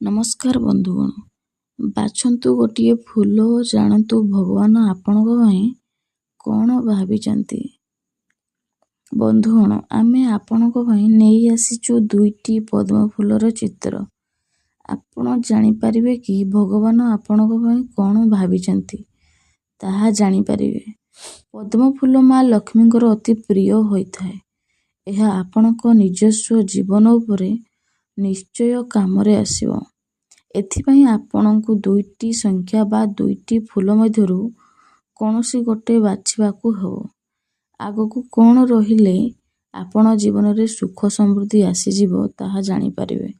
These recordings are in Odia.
ନମସ୍କାର ବନ୍ଧୁଗଣ, ବାଛନ୍ତୁ ଗୋଟିଏ ଫୁଲ ଓ ଜାଣନ୍ତୁ ଭଗବାନ ଆପଣଙ୍କ ପାଇଁ କଣ ଭାବିଛନ୍ତି। ବନ୍ଧୁଗଣ, ଆମେ ଆପଣଙ୍କ ପାଇଁ ନେଇ ଆସିଛୁ ଦୁଇଟି ପଦ୍ମ ଫୁଲର ଚିତ୍ର। ଆପଣ ଜାଣିପାରିବେ କି ଭଗବାନ ଆପଣଙ୍କ ପାଇଁ କଣ ଭାବିଛନ୍ତି ତାହା ଜାଣିପାରିବେ। ପଦ୍ମ ଫୁଲ ମା ଲକ୍ଷ୍ମୀଙ୍କର ଅତି ପ୍ରିୟ ହୋଇଥାଏ। ଏହା ଆପଣଙ୍କ ନିଜସ୍ୱ ଜୀବନ ଉପରେ ନିଶ୍ଚୟ କାମରେ ଆସିବ। ଏଥିପାଇଁ ଆପଣଙ୍କୁ ଦୁଇଟି ସଂଖ୍ୟା ବା ଦୁଇଟି ଫୁଲ ମଧ୍ୟରୁ କୌଣସି ଗୋଟେ ବାଛିବାକୁ ହେବ। ଆଗକୁ କଣ ରହିଲେ ଆପଣ ଜୀବନରେ ସୁଖ ସମୃଦ୍ଧି ଆସିଯିବ ତାହା ଜାଣିପାରିବେ।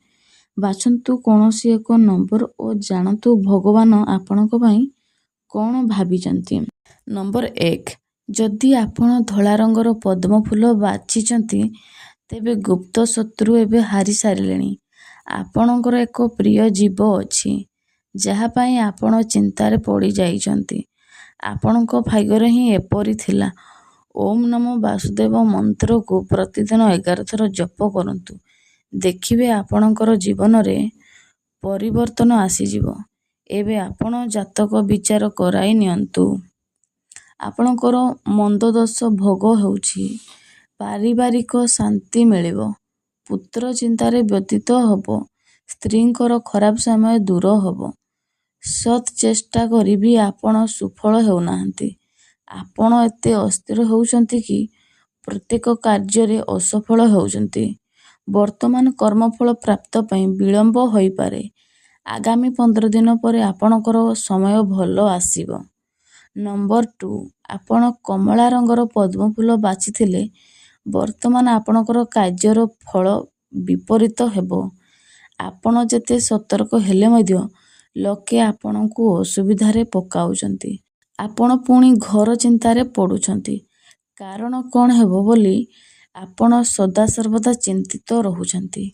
ବାଛନ୍ତୁ କୌଣସି ଏକ ନମ୍ବର ଓ ଜାଣନ୍ତୁ ଭଗବାନ ଆପଣଙ୍କ ପାଇଁ କଣ ଭାବିଛନ୍ତି। ନମ୍ବର 1, ଯଦି ଆପଣ ଧଳା ରଙ୍ଗର ପଦ୍ମ ଫୁଲ ବାଛିଛନ୍ତି ତେବେ ଗୁପ୍ତ ଶତ୍ରୁ ଏବେ ହାରି ସାରିଲେଣି। ଆପଣଙ୍କର ଏକ ପ୍ରିୟ ଜୀବ ଅଛି, ଯାହା ପାଇଁ ଆପଣ ଚିନ୍ତାରେ ପଡ଼ିଯାଇଛନ୍ତି। ଆପଣଙ୍କ ଭାଗ୍ୟରେ ହିଁ ଏପରି ଥିଲା। ଓଁ ନମୋ ବାସୁଦେବ ମନ୍ତ୍ରକୁ ପ୍ରତିଦିନ 11 ଥର ଜପ କରନ୍ତୁ, ଦେଖିବେ ଆପଣଙ୍କର ଜୀବନରେ ପରିବର୍ତ୍ତନ ଆସିଯିବ। ଏବେ ଆପଣ ଜାତକ ବିଚାର କରାଇ ନିଅନ୍ତୁ। ଆପଣଙ୍କର ମନ୍ଦ ଦୋଷ ଭୋଗ ହେଉଛି। ପାରିବାରିକ ଶାନ୍ତି ମିଳିବ। ପୁତ୍ର ଚିନ୍ତାରେ ବ୍ୟତୀତ ହେବ। ସ୍ତ୍ରୀଙ୍କର ଖରାପ ସମୟ ଦୂର ହେବ। ଶତ ଚେଷ୍ଟା କରି ବି ଆପଣ ସୁଫଳ ହେଉନାହାଁନ୍ତି। ଆପଣ ଏତେ ଅସ୍ଥିର ହେଉଛନ୍ତି କି ପ୍ରତ୍ୟେକ କାର୍ଯ୍ୟରେ ଅସଫଳ ହେଉଛନ୍ତି। ବର୍ତ୍ତମାନ କର୍ମଫଳ ପ୍ରାପ୍ତ ପାଇଁ ବିଳମ୍ବ ହୋଇପାରେ। ଆଗାମୀ 15 ଦିନ ପରେ ଆପଣଙ୍କର ସମୟ ଭଲ ଆସିବ। ନମ୍ବର 2, ଆପଣ କମଳା ରଙ୍ଗର ପଦ୍ମ ଫୁଲ ବାଛିଥିଲେ ବର୍ତ୍ତମାନ ଆପଣଙ୍କର କାର୍ଯ୍ୟର ଫଳ ବିପରୀତ ହେବ। ଆପଣ ଯେତେ ସତର୍କ ହେଲେ ମଧ୍ୟ ଲୋକେ ଆପଣଙ୍କୁ ଅସୁବିଧାରେ ପକାଉଛନ୍ତି। ଆପଣ ପୁଣି ଘୋର ଚିନ୍ତାରେ ପଡୁଛନ୍ତି। କାରଣ କଣ ହେବ ବୋଲି ଆପଣ ସଦାସର୍ବଦା ଚିନ୍ତିତ ରହୁଛନ୍ତି।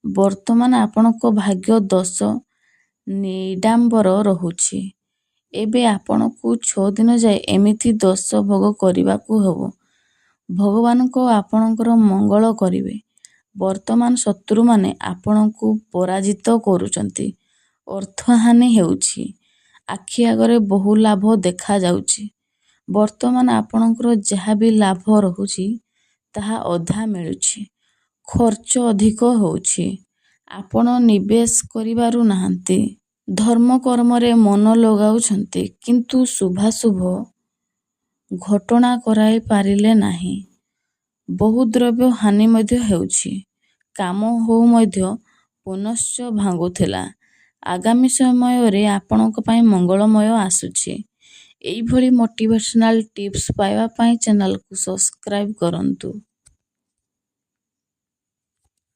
ବର୍ତ୍ତମାନ ଆପଣଙ୍କ ଭାଗ୍ୟ ଦୋଷ ନିଡ଼ାମ୍ବର ରହୁଛି। ଏବେ ଆପଣଙ୍କୁ 6 ଦିନ ଯାଏ ଏମିତି ଦୋଷ ଭୋଗ କରିବାକୁ ହେବ। ଭଗବାନଙ୍କ ଆପଣଙ୍କର ମଙ୍ଗଳ କରିବେ। ବର୍ତ୍ତମାନ ଶତ୍ରୁମାନେ ଆପଣଙ୍କୁ ପରାଜିତ କରୁଛନ୍ତି। ଅର୍ଥହାନି ହେଉଛି। ଆଖି ଆଗରେ ବହୁ ଲାଭ ଦେଖାଯାଉଛି। ବର୍ତ୍ତମାନ ଆପଣଙ୍କର ଯାହା ବି ଲାଭ ରହୁଛି ତାହା ଅଧା ମିଳୁଛି। ଖର୍ଚ୍ଚ ଅଧିକ ହେଉଛି। ଆପଣ ନିବେଶ କରିପାରୁ ନାହାଁନ୍ତି। ଧର୍ମ କର୍ମରେ ମନ ଲଗାଉଛନ୍ତି କିନ୍ତୁ ଶୁଭାଶୁଭ ଘଟଣା କରାଇ ପାରିଲେ ନାହିଁ। ବହୁ ଦ୍ରବ୍ୟ ହାନି ମଧ୍ୟ ହେଉଛି। କାମ ହଉ ମଧ୍ୟ ପୁନଶ୍ଚ ଭାଙ୍ଗୁଥିଲା। ଆଗାମୀ ସମୟରେ ଆପଣଙ୍କ ପାଇଁ ମଙ୍ଗଳମୟ ଆସୁଛି। ଏହିଭଳି ମୋଟିଭେସନାଲ୍ ଟିପ୍ସ ପାଇବା ପାଇଁ ଚ୍ୟାନେଲକୁ ସବସ୍କ୍ରାଇବ୍ କରନ୍ତୁ।